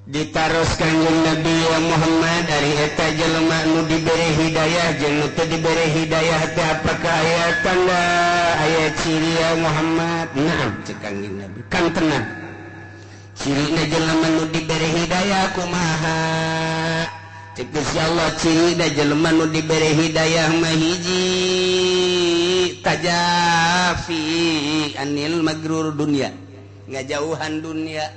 Ditaros Kanjeng Nabi Muhammad ari eta jelema nu dibere hidayah jeung nu teu dibere hidayah teh apakah aya tanda aya ciri ya Muhammad? Naam cek Kanjeng Nabi kan tenang cirina jelema nu dibere hidayah kumaha? Cek Gusti Allah cirina jelema nu dibere hidayah mah hiji tajafi anil magrur dunya, ngajauhan dunia.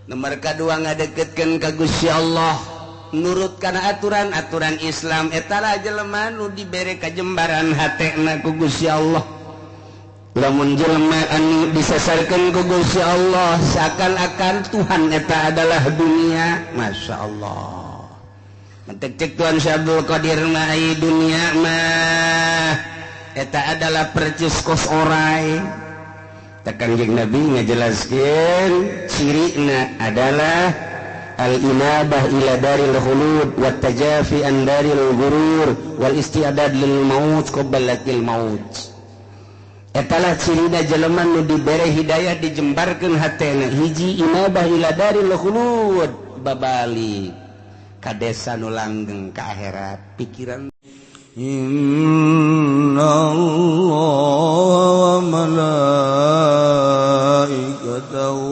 Nomor kedua ngadeketkeun ka Gusti Allah, nurut kana aturan-aturan Islam. Eta jelema nu dibere kajembaran hatena ku Gusti Allah. Lamun jelema anu disasarkeun ku Gusti Allah seakan-akan Tuhan eta adalah dunia. Masya Allah. Mentek cek Tuhan Syekh Abdul Qadir mah dunia mah eta adalah percis kos orai. Kanjeng Nabi ngajelaskeun cirina adalah al-inabah ila daril khulud wat tajafi an daril ghurur wal isti'dad lil maut qablatil maut. Etalah cirina jelema nu dibere hidayah dijembarkeun hatena. Hiji inabah ila daril khulud, babalik ka desa nu langgeng ka akhirat pikiran. Inna Allah wa malaikatahu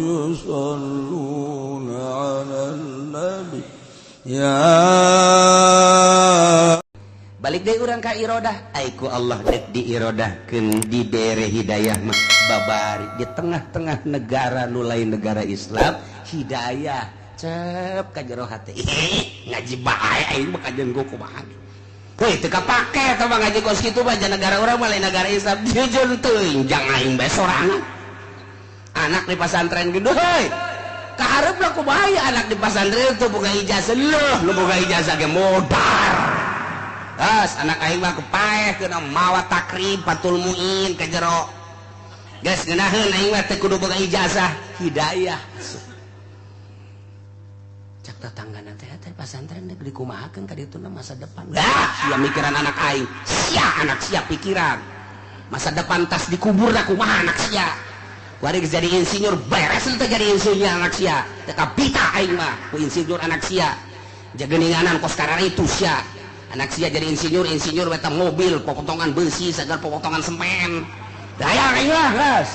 yusholluna 'alan nabi ya. Balik deui urang ka irodah, ai ku Allah dek diirodahkeun dibere hidayah mah babari di tengah-tengah negara nu lain negara Islam hidayah cep ka jero hate. Ngaji bae aing mah kajeun kumaha. Heuh teu kapake eta mah ngaji kos kitu mah negara urang mah lain negara Islam. Jujur teuing jang aing bae sorangan. Anak di pasantren gede heuy. Kahareupna kumaha anak di pasantren teu boga ijazah leuh, nu boga ijazah ge modar. Geus anak aing mah kepaeh keuna mawa takrib Fathul Muin ka jero. Geus ngeunaheun aing mah teu kudu boga ijazah, hidayah. Cak tetanggana teh teh pasantren dek dikumahakeun ka dituna masa depan. Dah sia mikiran anak aing, sia anak sia pikiran. Masa depan tas dikubur da kumaha anak sia. Kuari geus jadi insinyur beres teh jadi insinyur anak sia. Teu kabita aing mah ku insinyur anak sia. Jageninganan kos kararitu sia. Anak sia jadi insinyur, insinyur eta mobil, popotongan besi, sagar popotongan semen. Daya aing mah geus.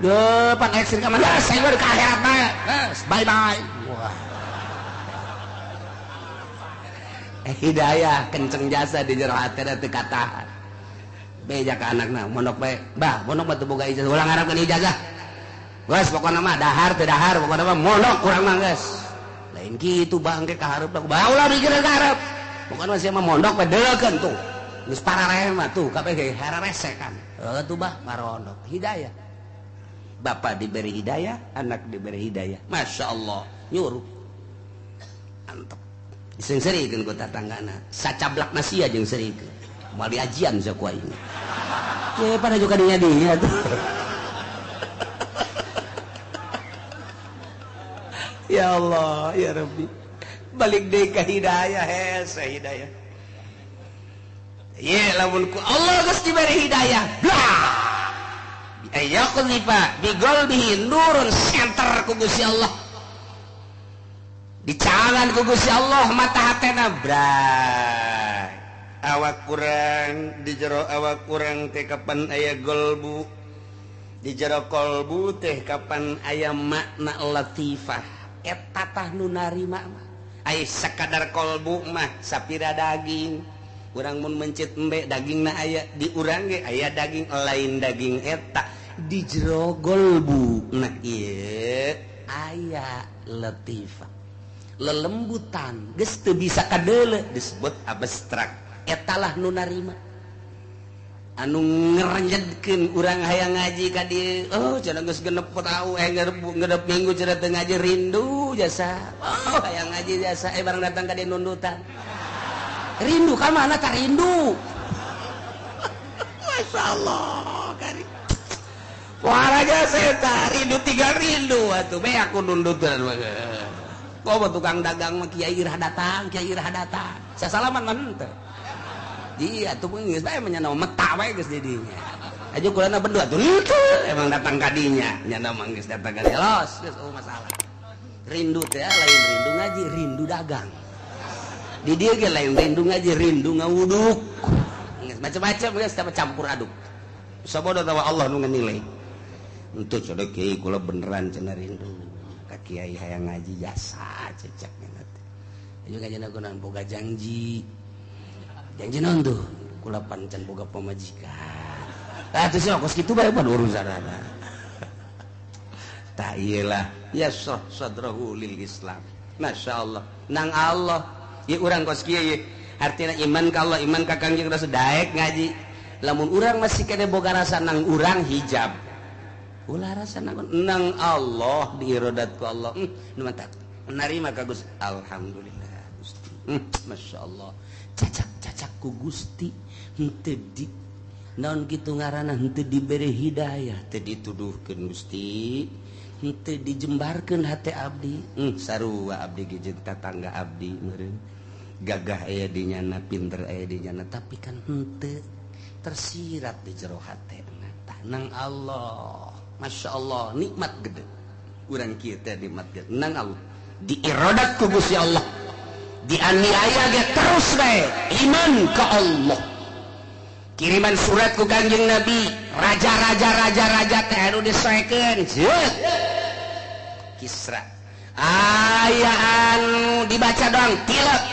Depan ekstrim ka mana? Geus aing mah ka akhirat mah. Geus bye bye. Wah. Hidayah kenceng jasa di jero hati teu katahan. Beja ka anakna mondok bae. Bah, mondok mah teu boga ijazah. Ulah ngarepkeun ijazah. Geus pokona mah dahar teu dahar, pokona mah mondok kurang mah geus. Lain kitu bangke ka hareup da ulah mikireun ka hareup. Pokona mah sia mah mondok bae deukeun tuh. Geus parareh mah tuh kabeh ge hararese kan. Heuh tuh bah marondok hidayah. Bapak diberi hidayah, anak diberi hidayah. Masya Allah, nyuruh. Antep. Diseungseurikeun ku tatanggana, sacablak sia jeung seurikeun. Moal diajian sia ku aing. Ye pada juga dinya dinya tuh. Ya Allah, ya Rabbi. Balik deui ka hidayah hese hidayah. Ye lamun ku Allah geus diberi hidayah. Blah. Ayaqzifa bi qalbihi nurun center ku Gusti Allah. Dicalan ku Gusti Allah mata hatena bray. Awak kurang di jero awak kurang teh kapan aya golbu, di jero kolbu teh kapan aya makna latifah. Eta tah nu narima mah. Ai sakadar kolbu mah sapira daging. Urang mun mencit embe dagingna aya di urang ge aya daging lain daging eta di jero golbu. Nah ieu aya latifah. Lelembutan geus teu bisa kadeuleu disebut abstrak. Etalah nu narima anu ngerenjedkeun urang hayang ngaji ka dieu. Oh cenah geus genep tahu genep minggu cenah teu ngaji rindu jasa. Oh hayang ngaji jasa barang datang ka dieu nundutan. Rindu ka mana ka rindu. Masyaallah kari. Waraja eta rindu tiga rindu atuh be aku nundutan. Kok tukang dagang mah kiai irah datang, kiai irah datang. Saya salaman mah henteu. Iya atuh geus bae mah nya meta wae geus di dinya. Aja kulana berdua tuh henteu emang datang ka dinya. Nya mah geus datang ka dinya. Los geus eueuh masalah. Rindu teh lain rindu ngaji, rindu dagang. Di dieu ge lain rindu ngaji, rindu ngawuduk. Macam-macam geus campur aduk. Sabodo tawa Allah nu nilai. Untuk codek kiai kula beneran cenah rindu. Ka kiai hayang ngaji jasa cecek teh. Ayo ngajana kunaon boga janji. Janji naon tuh? Kula pancen boga pamajikan. Ah teu sih kos kitu bae pan urusanana. Tah ieu lah yasrah sadrahu lil Islam. Masya Allah. Nang Allah. Ieu urang kos kieu ye. Artina iman ka Allah, iman ka Kangjeng Rasul daek ngaji. Lamun urang masih kene boga rasa nang urang hijab. Ulah rasa nang nang Allah diirodat ku Allah. Nu mantap. Narima ka Gusti. Alhamdulillah Gusti. Masya Allah. Cacak-cacak ku Gusti henteu di naon kitu ngaranna henteu dibere hidayah, teu dituduhkeun Gusti. Henteu dijembarkeun hate abdi. Sarua abdi ge jeung tatangga abdi meureun. Gagah aya di nyana, pinter aya di nyana, tapi kan henteu tersirat di jero hatena. Tah nang Allah. Masya Allah, nikmat gede. Urang kieu teh nikmat gede. Nang Allah. Diirodat ku Gusti Allah. Dianiaya ge terus bae iman ka Allah. Kiriman surat ku Kangjeng Nabi, raja-raja raja-raja teh anu disoekeun. Kisra. Aya anu dibaca doang tilep.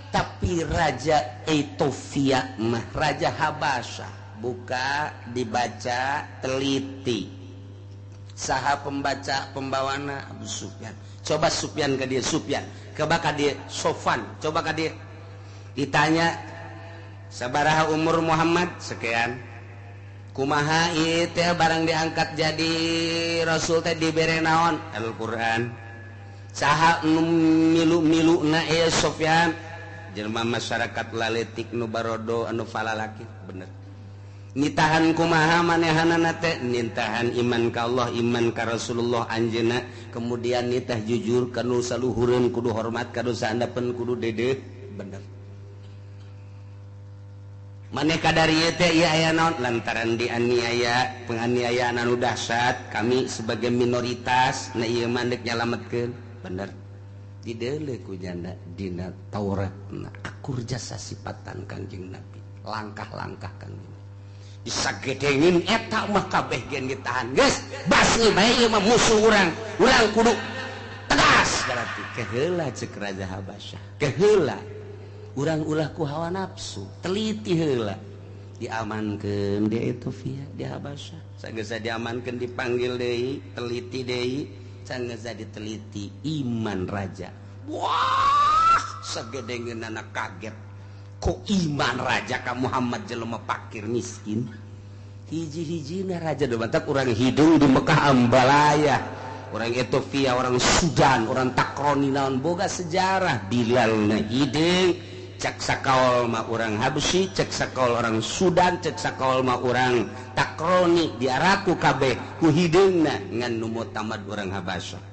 Tapi raja Ethiopia mah raja Habasyah buka dibaca teliti. Saha pembaca pembawana Abu Sufyan. Coba Sufyan ke dia Sufyan, coba ka dia Sofan, coba ka dia. Ditanya sabaraha umur Muhammad sekian. Kumaha ieu teh barang diangkat jadi rasul teh dibere naon? Al-Qur'an. Saha nu milu-miluna ieu Sofyan? Jelema masyarakat laletik nu barodo anu falalaki bener. Nitahan kumaha manehanana teh nintahan iman ka Allah, iman ka Rasulullah anjeunna, kemudian nitah jujur ka nu saluhureun kudu hormat ka nu saandapeun kudu dedeh bener. Maneh kadar ieu teh ieu aya naon lantaran dianiaya, penganiayaan anu dahsyat, kami sebagai minoritas na ieu mah deuk nyalametkeun bener. Dideuleu ku janda dina Tauratna akur jasa sipatan Kangjeng Nabi, langkah-langkah Kangjeng disagedengin eta mah kabeh gen ditahan geus basmi bae ieu mah musuh urang, urang kudu tegas berarti keheula ceuk raja Habasyah, keheula urang ulah ku hawa nafsu teliti heula diamankeun di Ethiopia di Habasyah sageus diamankeun dipanggil deui teliti deui sageus diteliti iman raja wah sagedengeunana kaget kok iman raja ka Muhammad jelema pakir miskin hiji-hijina raja do bantak urang hidung di Mekah ambalaya orang Ethiopia orang Sudan orang Takroni naon boga sejarah Bilal na hideung cek sakaol mah urang Habsyi cek sakaol orang Sudan cek sakaol mah urang Takroni diaraku kabeh ku hideungna ngan nu mutamad urang Habasyah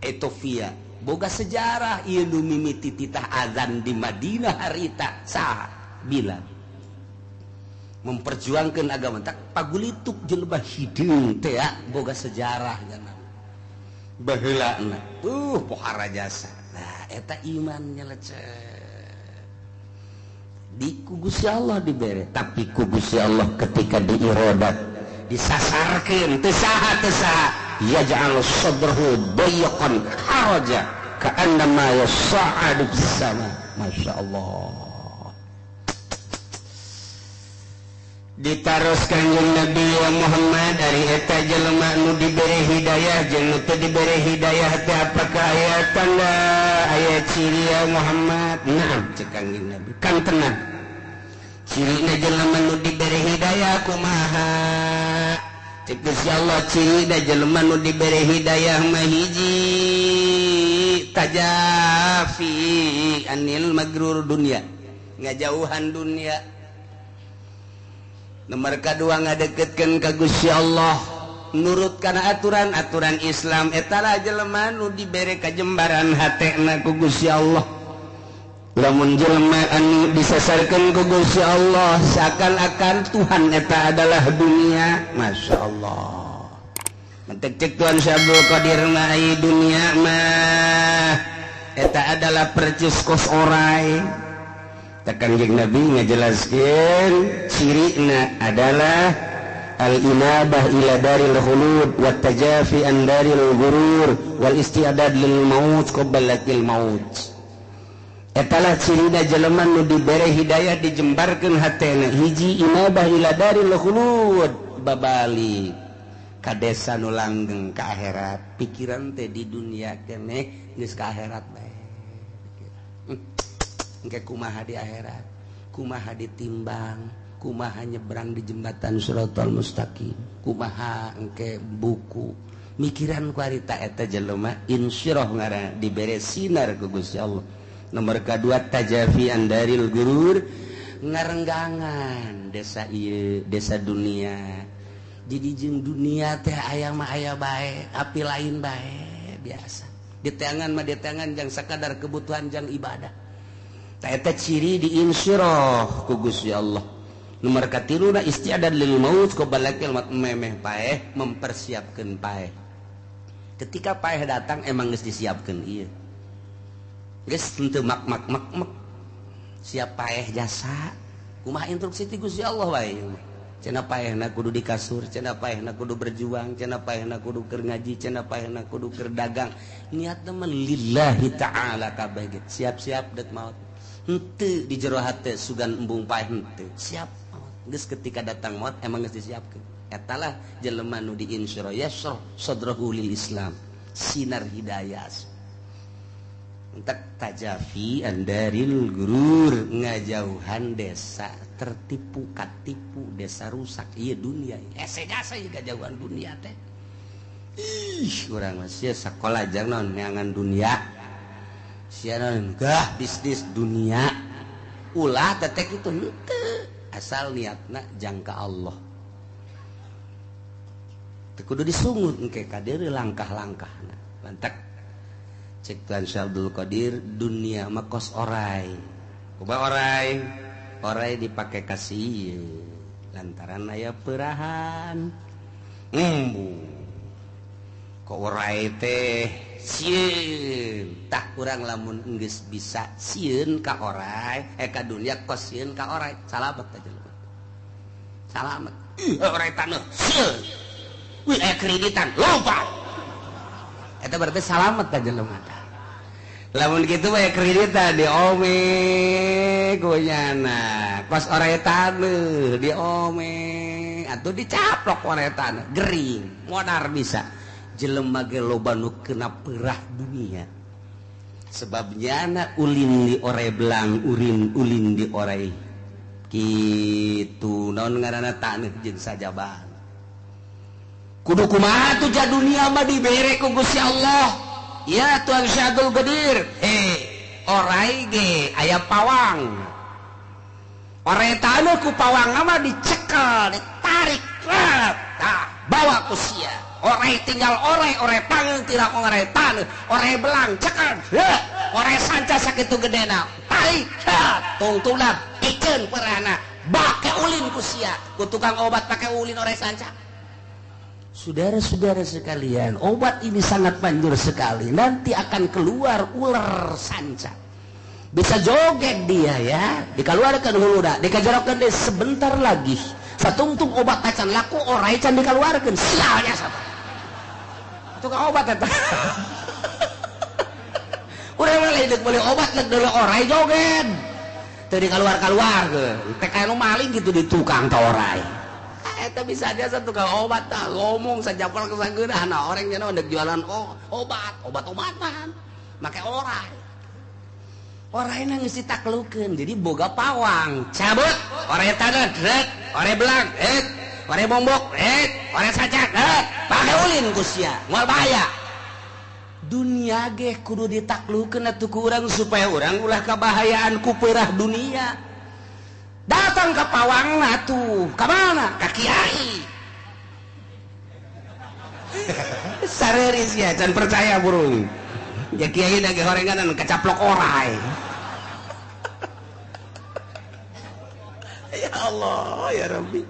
Ethiopia boga sejarah ieu nu mimiti titah azan di Madinah harita saha Bilal memperjuangkan agama tak pagulituk jelema hideung teh boga sejarah nya baheulana pohara jasa nah eta iman nyeleceh di ku Gusti Allah dibere tapi ku Gusti Allah ketika diirodat disasarkeun teu saha teu saha yaj'al sadrahu dayyqan haraja ka'annama yas'adu fis sama. Masya Allah. Ditaros Kangjeng Nabi Muhammad ari eta jelema nu dibere hidayah jeung nu teu dibere hidayah teh apakah aya tanda aya ciri ya Muhammad? Naam cek Kangjeng Nabi kan tenang cirina jelema nu dibere hidayah kumaha? Cek Gusti Allah cirina jelema nu dibere hidayah mah hiji tajafi anil magrur dunya ngajauhan dunia. Nomor kedua ngadeketkeun ka Gusti Allah nurut kana aturan-aturan Islam eta lah jelema nu dibere kajembaran hatena ku Gusti Allah. Lamun jelema anu disasarkeun ku Gusti Allah seakan-akan Tuhan eta adalah dunia. Masya Allah. Mentek cek Tuan Syekh Abdul Qadir mah dunia mah eta adalah percis kos orai. Kanjeng Nabi ngajelaskeun cirina adalah al-inabah ila daril khulud wat tajafi an daril ghurur wal isti'dad lil maut qablatil maut. Etalah cirina jelema nu dibere hidayah dijembarkeun hatena hiji inabah ila daril khulud babalik ka desa nu langgeng ka akhirat, pikiran teh di dunia keneh geus ka akhirat bae. Engke kumaha di akhirat, kumaha ditimbang, kumaha nyebrang di jembatan Shiratal Mustaqim, kumaha engke buku mikiran ku harita eta jelema insyirah ngaranna dibere sinar ku Gusti Allah. Nomor kadua tajafi andaril gurur ngarenggangan desa ieu desa dunia. Jadi jeung dunia teh aya mah aya bae, api lain bae biasa. Diteangan mah diteangan jang sakadar kebutuhan jang ibadah. Eta ciri di insyirah ku Gusti Allah. Nomor katiluna isti'dad lil maut qablakil mat memeh paeh mempersiapkeun paeh. Ketika paeh datang emang geus disiapkeun ieu. Geus henteu mak mak mak mak. Siap paeh jasa. Kumaha instruksi ti Gusti Allah wae. Cenah paehna kudu di kasur, cenah paehna kudu berjuang, cenah paehna kudu keur ngaji, cenah paehna kudu keur dagang. Niatna mah lillahi ta'ala kabeh ge. Siap-siap det maut. Henteu di jero hate sugan embung paeh henteu. Siap maut. Geus ketika datang maut emang geus disiapkeun. Etalah jelema nu diinsyirah yasrah sadrahu lil Islam. Sinar hidayah. Entak tajafi andaril gurur ngajauhan desa tertipu katipu desa rusak ieu dunia. Hese jasa ieu kajauhan dunia teh. Ih, urang mah sia sakola jang naon neangan dunia. Siaran gah bisnis dunia ulah tetek itu henteu asal niatna jangka Allah teu kudu disungut engke kadeureuh langkah-langkahna lantak cek Tuan Syekh Abdul Qadir dunia mah kos orai kumaha orai orai dipake kasih lantaran aya perahan embung kok orai teh sieun tah urang lamun geus bisa sieun ka orai ka dunia kos sieun ka orai salamet teh jelema salamet ih orai taneuh sieun wih aya kreditan lompat eta berarti salamet teh jelema tah lamun kitu mah kreditan diome kunyana kos orai taneuh diome atuh dicaplok orai taneuh gering modar bisa jelema ge loba nu kena perah dunia sebabnya na ulin di orai belang urin ulin di orai kitu naon ngaranna taneuh jeung sajabah kudu kumaha tuh ja dunia mah dibere ku Gusti Allah ya Tuhan Syekh Abdul Qadir orai ge aya pawang orai taneuh ku pawang mah dicekel ditarik tah bawa ku sia orai tinggal orai, orai pangeung tidak orai taneuh, orai belang cekel, orai sanca sakitu gedena, tarik, tungtungna iceun perana, bake ulin ku sia, ku tukang obat pake ulin orai sanca. Saudara-saudara sekalian, obat ini sangat manjur sekali. Nanti akan keluar ular sanca. Bisa joget dia ya, dikeluarkan huluda, dikajarokan deh sebentar lagi. Satungtung obat acan laku orai can dikeluarkan, sialnya satu. Tukang obat eta. Urang mah lain boleh obat lek deuleu orai joget. Teu dikaluar-kaluarkeun. Teh aya nu maling kitu di tukang ta orai. Eta bisa aja tukang obat tah ngomong sajapal kesageunah orang nya ndek jualan obat, obat-obatan. Make orai. Orai na geus ditaklukeun, jadi boga pawang. Cabut, orai taneuh, rek, orai belang, rek, orai bombok, rek, orai sacak, rek, pake ulin ku sia, moal bahaya. Dunia ge kudu ditaklukeun atuh ku urang supaya urang ulah kabahayaan ku peurah dunia. Datang ke pawangna tuh, ka mana? Ka kiai. Sareuris ya, can percaya burung. Ya kiai na ge horengan kacaplok orai. Ya Allah, ya Rabbi.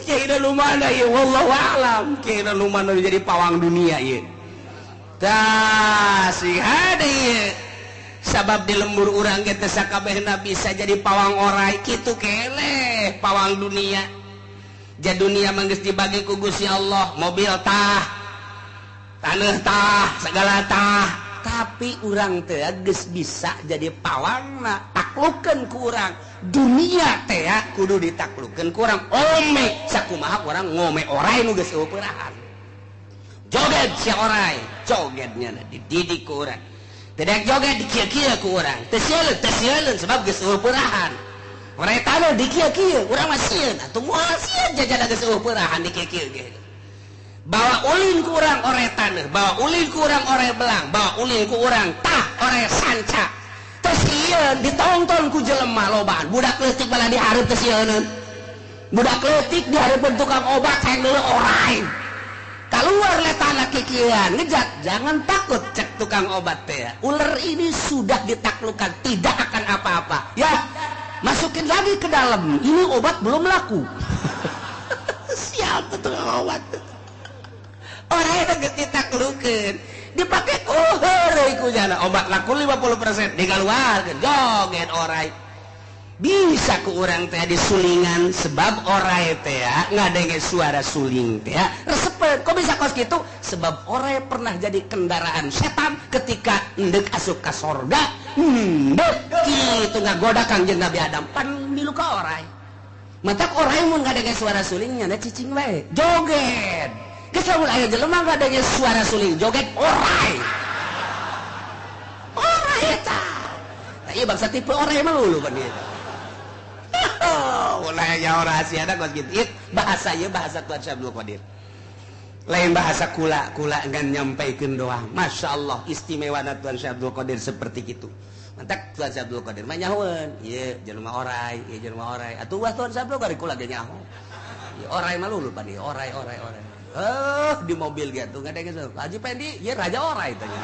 Kiai nu mana ieu wallahu a'lam. Kiai nu mana jadi pawang dunia ieu. Tah sing hade ieu. Sabab di lembur urang ge teh sakabehna bisa jadi pawang orai kitu keneh pawang dunia. Ja dunia mah geus dibagi ku Gusti Allah, mobil tah, taneuh tah, segala tah. Tapi urang teh geus bisa jadi pawangna, taklukeun ku urang. Dunia teh kudu ditaklukeun ku urang. Ome sakumaha urang ngome orai nu geus eueuh peurahan. Joget si orai, jogetnya dididik ku urang. Tidak joget dikieu-kieu ku urang. Teu sieun sebab geus eueuh peurahan. Orai taneuh dikieu-kieu, urang mah sieun. Atuh moal sieun jajana geus eueuh peurahan dikieu-kieu ge. Bawa ulin ku urang orai taneuh, bawa ulin ku urang orai belang, bawa ulin ku urang tah orai sanca. Teu sieun ditonton ku jelema lobaan. Budak leutik malah dihareup teu sieuneun. Budak leutik dihareupeun tukang obat hayang deuleu orai. Keluar letana kikian ngejat, jangan takut cek tukang obat teh. Ular ini sudah ditaklukkan, tidak akan apa-apa. Ya, masukin lagi ke dalam. Ini obat belum laku. Sial tuh tukang obat. Orang itu geus ditaklukeun, dipake heureuy ku jana. Obat laku 50% dikaluarkeun, joget orai. Bisa ku urang teh disulingan sebab orai teh ngadenge suara suling teh resepeun. Kok bisa kos kitu? Sebab orai pernah jadi kendaraan setan ketika endek asup ka sorga, endek kitu ngagoda Kangjeng Nabi Adam pan milu ka orai. Matak orai mun ngadenge suara sulingnya na cicing wae, joget. Geus lamun aya jelema ngadenge suara suling, joget orai. Orai eta. Tah ieu bangsa tipe orai mah lulu pan ieu. Ulah ya rahasia ada kos gitu. Bahasa ieu bahasa Tuan Syekh Abdul Qadir. Lain bahasa kula, kula ngan nyampaikeun doang. Masya Allah istimewana Tuan Syekh Abdul Qadir seperti gitu. Mantak Tuan Syekh Abdul Qadir mah nyahoeun, ieu jelema orai, ieu jelema orai. Atuh wah Tuan Syekh Abdul Qadir kula ge nyaho. Ieu orai mah lulu pan ieu orai orai orai. Di mobil gitu ngadenge Haji Pendi, ieu raja orai tanya.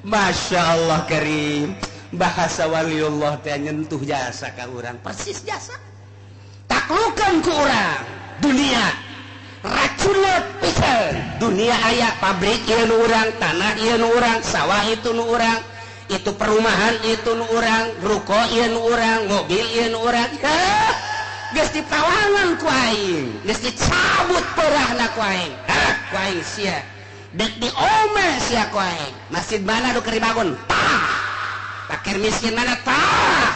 Masya Allah karim. Bahasa waliullah teh nyentuh jasa ka urang, persis jasa. Taklukan ku urang dunia. Racunna pisan. Dunia aya pabrik ieu nu urang, tanah ieu nu urang, sawah itu nu urang, itu perumahan itu nu urang, ruko ieu nu urang, mobil ieu nu urang. Heh, geus dipawangan ku aing, geus dicabut peurahna ku aing. Hah, ku aing sia. Dek diome sia ku aing. Masjid mana nu keur dibangun? Tah. Fakir miskin mana? Tah.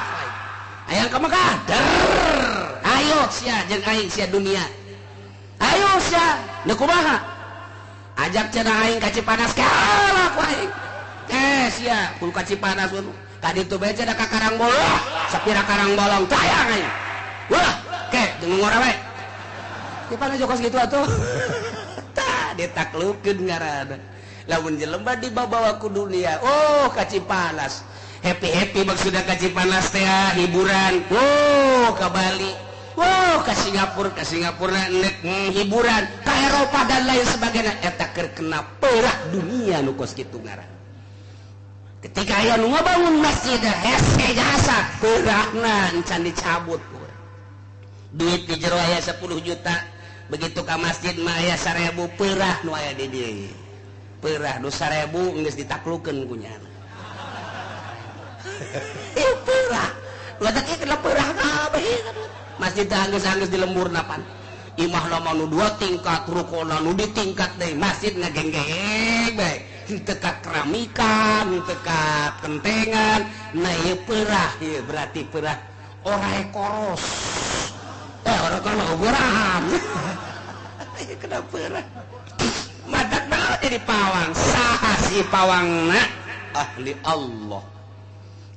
Hayang ka Mekah? Der. Ayo sia jeung aing sia dunia. Ayo sia, nu kumaha? Ajak cenah aing ka Cipanas kalah ku aing. Sia, kudu ka Cipanas mun. Ka ditu bae cenah ka Karangbolong, sapira Karangbolong tayang aing. Wah, ke jeung ngora we. Cipanas jokos kitu atuh. Tah ditaklukeun ngaranna. Lamun jelema dibawa ku dunia, oh ka Cipanas. Happy-happy maksudnya ka Cipanas teh hiburan. Oh, ka Bali. Oh, ka Singapura nek hiburan, ka Eropa dan lain sebagainya. Eta keur kena peurah dunia nu kos kitu ngaran. Ketika aya nu ngabangun masjid hese jasa, peurahna encan dicabut. Duit di jero aya 10 juta, begitu ka masjid mah aya 1000 peurah nu aya di dieu. Peurah nu 1000 geus ditaklukeun ku nyana. Peurah. Letak ieu kena peurah kabeh. Masjid teh anggeus-anggeus di lembur napan. Imahna mah nu 2 tingkat, rukuna nu di tingkat deui. Masjid ngagenggeng bae. Henteu ka keramikan, henteu ka kentengan. Nah ieu peurah ieu berarti peurah orai koros. Orai koros peurahan. Ieu kena peurah. Matak naon jadi pawang? Saha si pawangna? Ahli Allah.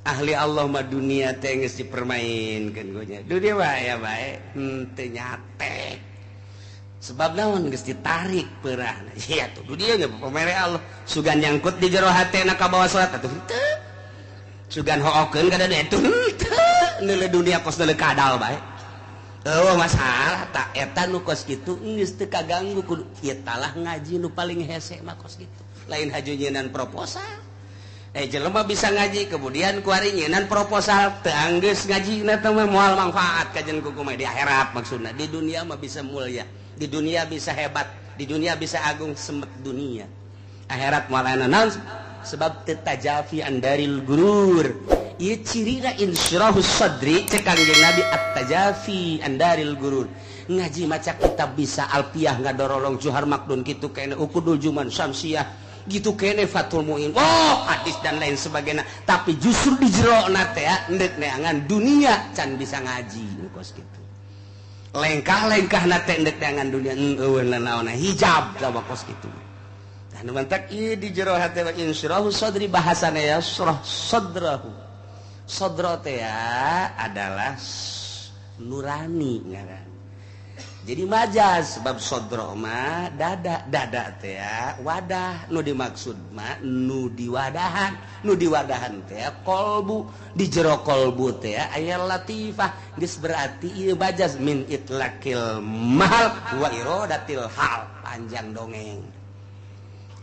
Ahli Allah mah dunia teh geus dipermainkeun ku nya. Dunia bae ya bae henteu nyatek. Sebab naon geus ditarik peurahna. Ieu tuh dunia ge pamere Allah. Sugan nyangkut di jero hatena ka bawa salat atuh henteu. Sugan hookeun ka dunia atuh henteu. Neuleuh dunia kos neuleuh kadal bae. Eueuh masalah tak eta nu kos kitu geus teu kaganggu kudu. Ieu talah ngaji nu paling hese mah kos kitu. Lain haju nyieun proposal. Jelema bisa ngaji kemudian kuari nyieun proposal teu anggeus ngaji na teh moal manfaat kajen kumaha di akhirat maksudna. Di dunia mah bisa mulia, di dunia bisa hebat, di dunia bisa agung, semet dunia. Akhirat moal aya naon sebab tetajafi andaril gurur. Ieu cirina insyirahus sadri cek Kangjeng Nabi at-tajafi andaril gurur. Ngaji maca kitab bisa alpiah ngadorolong Johar Makdun kitu kene Ukudul Juman Syamsiah gitu kene Fathul Muin, oh hadis dan lain sebagainya. Tapi justru di jero na teh endek neangan dunia can bisa ngaji kos kitu. Lengkah-lengkah na teh endek neangan dunia eueuh nanaonna hijab sama kos kitu. Tah nu mantak ieu di jero hate wa insyirahu sadri bahasana ya surah sadrahu. Sadra teh adalah nurani ngaran. Jadi majaz sebab sodro mah dada, dada teh wadah, nu dimaksud mah nu diwadahan, nu diwadahan teh kolbu, di jero kolbu teh aya latifah. Geus berarti ieu majaz min itlaqil mahal wa iradatil hal, panjang dongeng.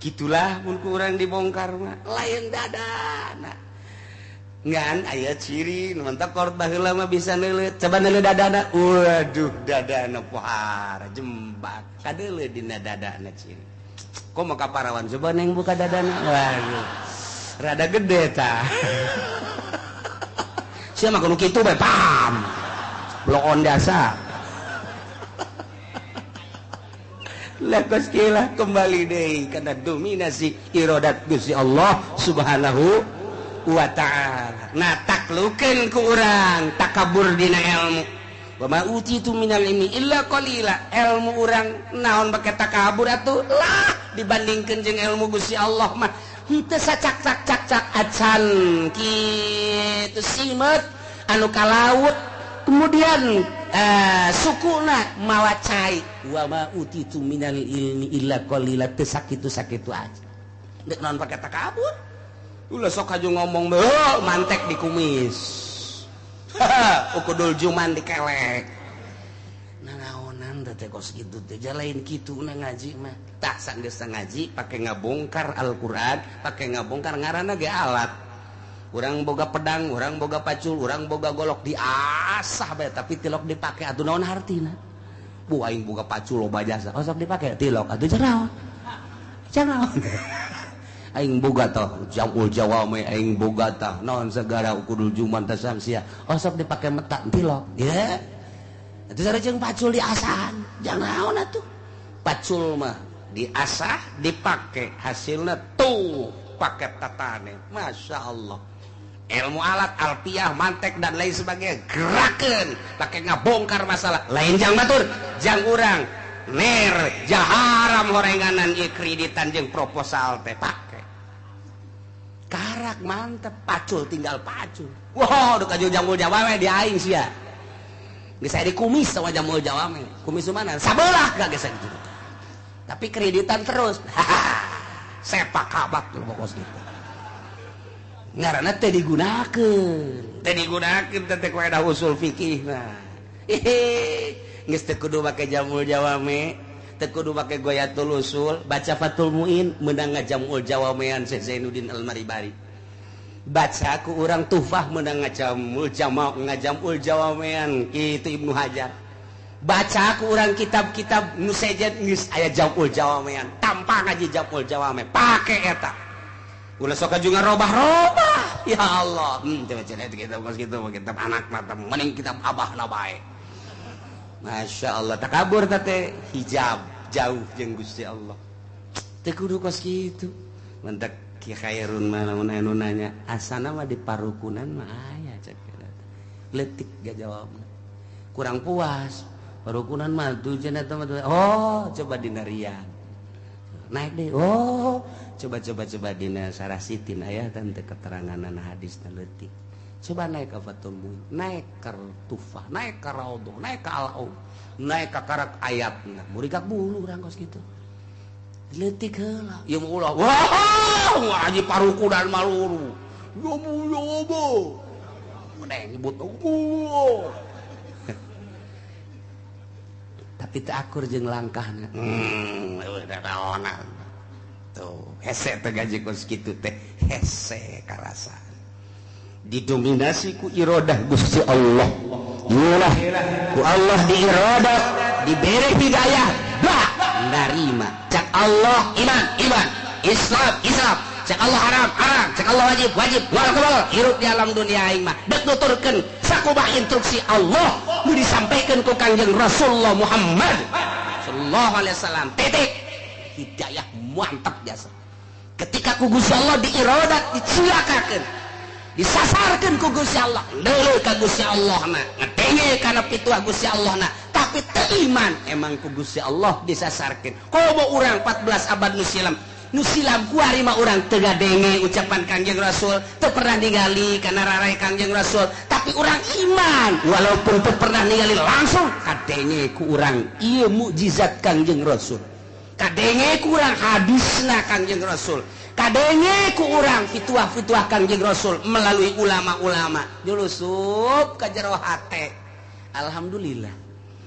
Gitulah mun ku urang dibongkar mah lain dadana. Ngan aya ciri nu mantak kort baheula mah bisa neuleut, coba neuleut dadana, waduh dadana pohara jembak kadeuleu dina dadana ciri. Kok mah ka parawan coba neng buka dadana, waduh rada gede tah. Sia mah kudu kitu bae pam blok on dasa. Lah kos kieu kembali deui kana dominasi iradat Gusti Allah Subhanahu wa ta'ala. Nah taklukeun ku urang takabur dina ilmu. Wa ma utitu minal ilmi illa qalila. Ilmu urang naon bake takabur atuh lah dibandingkeun jeung ilmu Gusti Allah mah henteu sacak-cak-cak acan kitu simet anu ka laut kemudian sukuna mawa cai. Wa ma utitu minal ilmi illa qalila teu sakitu-sakitu aja. Deuk naon pake takabur? Ulah sok aja ngomong mantek di kumis. Ukudul juman dikelek. Nanaonan teh kos kitu teh lain kitu na ngaji mah. Tah sanggeus ngaji pake ngabongkar Al-Qur'an, pake ngabongkar ngaranna ge alat. Urang boga pedang, urang boga pacul, urang boga golok diasah bae tapi tilok dipake atuh naon hartina? Bu aing boga pacul loba jasa. Oh sok dipake tilok atuh janaon. Janaon. Aing boga tah jamul jawame aing boga tah naon segara ukudul juman tah samsia. Oh sok dipake metak tilok. Ya. Atuh sareng pacul diasahan. Jangan naon atuh. Pacul mah diasah dipake hasilna tuh paket tatane. Masya Allah. Ilmu alat alpiah mantek dan lain sebagainya gerakeun pake ngabongkar masalah. Lain jang batur, jang urang ner jaharam horenganan ieu kreditan jeung proposal teh pake. Karak mantep pacul tinggal pacul. Wow, duka jamul Jawa we di aing sia. Geus aya dikumis sama jamul Jawa we. Kumis mana? Sabelah gak geus gitu. Tapi kreditan terus. Sepak kabak tuh pokos gitu. Ngaranna teh digunakeun. Teh digunakeun teh ku ada usul fikih nah. Hehe, geus teu kudu make jamul jawame, teu kudu make goyatul usul, baca Fathul Muin meunang ngajamul jawamean Syekh Zainuddin Al-Maribari. Baca ku urang Tuhfah meunang ngajamul jama ngajamul jawamean kitu Ibnu Hajar. Baca ku urang kitab-kitab nu sejen geus aya jamul jawamean, tanpa ngaji jamul jawame, pake eta. Ulah sok juga robah-robah. Ya Allah. Coba cenah kitab kos kitu kitab anak mah mending kitab abah na bae. Masya Allah takabur teh hijab jauh jeung Gusti Allah. Teu kudu kos kitu. Mentek Ki Khairun mah lamun anu nanya, asana mah di parukunan mah aya cek eta. Leutik ga jawabna. Kurang puas. Parukunan mah tuh cenah eta mah. Oh, coba dina Riyadh. Naik deh. Oh, coba dina Sarasitin aya teh keteranganan hadis leutik. Coba naik ke Fathul Muin, naik ke Tufah, naik ke Raudhah, naik ke Al-Aum, naik ke karak ayatna. Murikak bulu urang kos kitu. Leutik heula. Ieu mah ulah. Wah, ngaji parukunan maluru. Ya mu ya mu. Neng nyebut oh. Tapi teu akur jeung langkahna. Eueuh naonan. Tuh hese teh gaji kos kitu teh hese karasa didominasi ku irodah Gusti Allah. Yulah ku Allah diirodah diberi hidayah bah narima cak Allah iman iman Islam Islam cak Allah haram haram cak Allah wajib wajib wal kebal hirup di alam dunia aing mah dek nuturkeun sakumaha instruksi Allah nu disampaikan ku Kangjeng Rasulullah Muhammad sallallahu alaihi wasallam. Titik hidayah mantap jasa ketika ku Gusti Allah diirodat dicilakakeun disasarkeun ku Gusti Allah deuleu ka Gusti Allah na ngadenge kana pituah Gusti Allah na tapi teu iman emang ku Gusti Allah disasarkeun. Komo urang 14 abad nu silam nu silam kuari mah urang teu ngadenge ucapan Kangjeng Rasul, teu pernah ningali kana rarai Kangjeng Rasul, tapi urang iman walaupun teu pernah ningali langsung kadenge ku urang ieu mukjizat Kangjeng Rasul, kadenge ku urang hadisna Kangjeng Rasul, kadenge ku urang fituah-fituah Kangjeng Rasul melalui ulama-ulama nyulusup ka jero hate. Alhamdulillah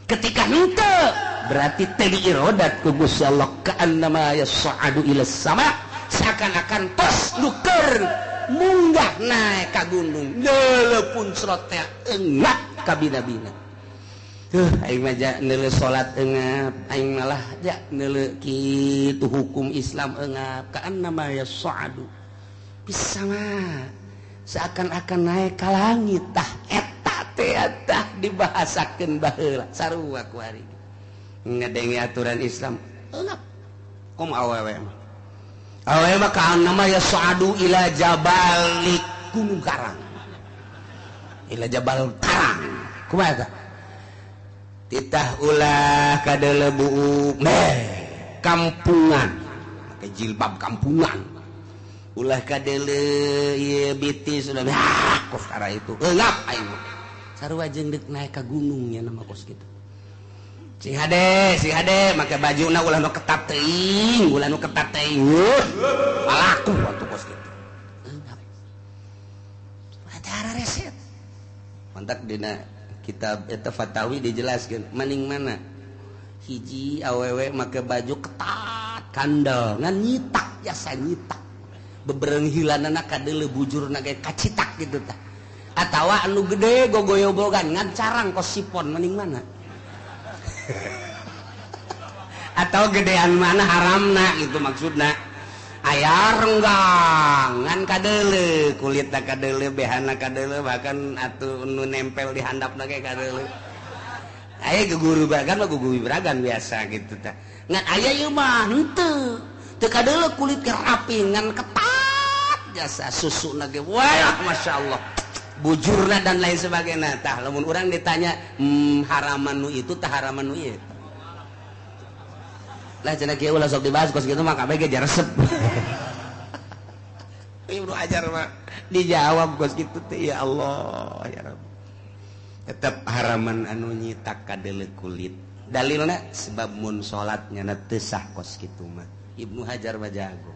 ketika henteu berarti teh diirodat ku Gusti Allah ka'annama yas'adu ila sama, seakan-akan tos nuker munggah naik ka gunung leuleupun serot teh engap ka bina-bina. Aing mah ja neuleuh salat engap, aing malah ja neuleuh kitu hukum Islam engap ka'annama yas'adu bisa mah seakan-akan naik ka langit. Tah eta teh tah dibahasakeun baheula sarua ku ari ngadenge aturan Islam engap kom awewe mah awewe mah ka'annama yas'adu ila jabal gunung karang ila jabal karang kumaha eta titah ulah kadelebu kampungan make jilbab kampungan ulah kadele ieu bitis ulah kos kara itu eungap aing mah sarua jeung deuk naik ka gunung nya nama kos kitu. Sing hade make bajuna ulah nu ketat teuing ulah nu ketat teuing malaku atuh kos kitu eungap acara reset mantak dina kitab eta Fatawi dijelaskan maning mana hiji awewe make baju ketat kandel ngan nyitak jasa nyitak bebereng hilanana kadeuleu bujurna ge kacitak gitu tah atawa anu gede gogoyobogan ngan carang kos sipon maning mana atau gedean mana haramna gitu maksudna aya renggang ngan kadeuleu kulitna kadeuleu behana kadeuleu bahkan atuh nu nempel di handapna ge kadeuleu aya guru baragan mah guru baragan biasa gitu tah ngan aya ieu mah henteu teu kadeuleu kulit ge rapi ngan ketat jasa susuna ge wah masyaallah bujurna dan lain sebagainya. Tah lamun urang ditanya haraman nu itu tah haraman nu ieu lah cenah kieu ulah sok dibahas kos kitu mah kabeh ge jaresep. Ibnu Hajar mah dijawab kos kitu teh ya Allah ya Rabb. Tetep haraman anu nyitak kadeuleu kulit. Dalilna sebab mun salat nyana teu sah kos kitu mah. Ibnu Hajar mah jago.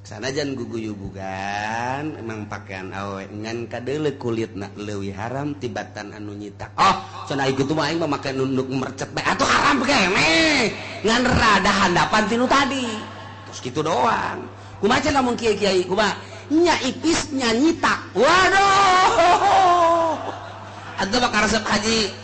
Sanajan guguyubugan emang pakaian awe ngan kadeuleu kulitna leuwih haram tibatan anu nyitak. Oh, cenah kitu mah aing mah make nunduk mercet bae atuh haram keneh. Ngan rada handapan tinu tadi. Terus kitu doang. Kumaha cenah lamun kiai-kiai kumaha? Nya ipisnya nyitak. Waduh. Atuh mah karesep haji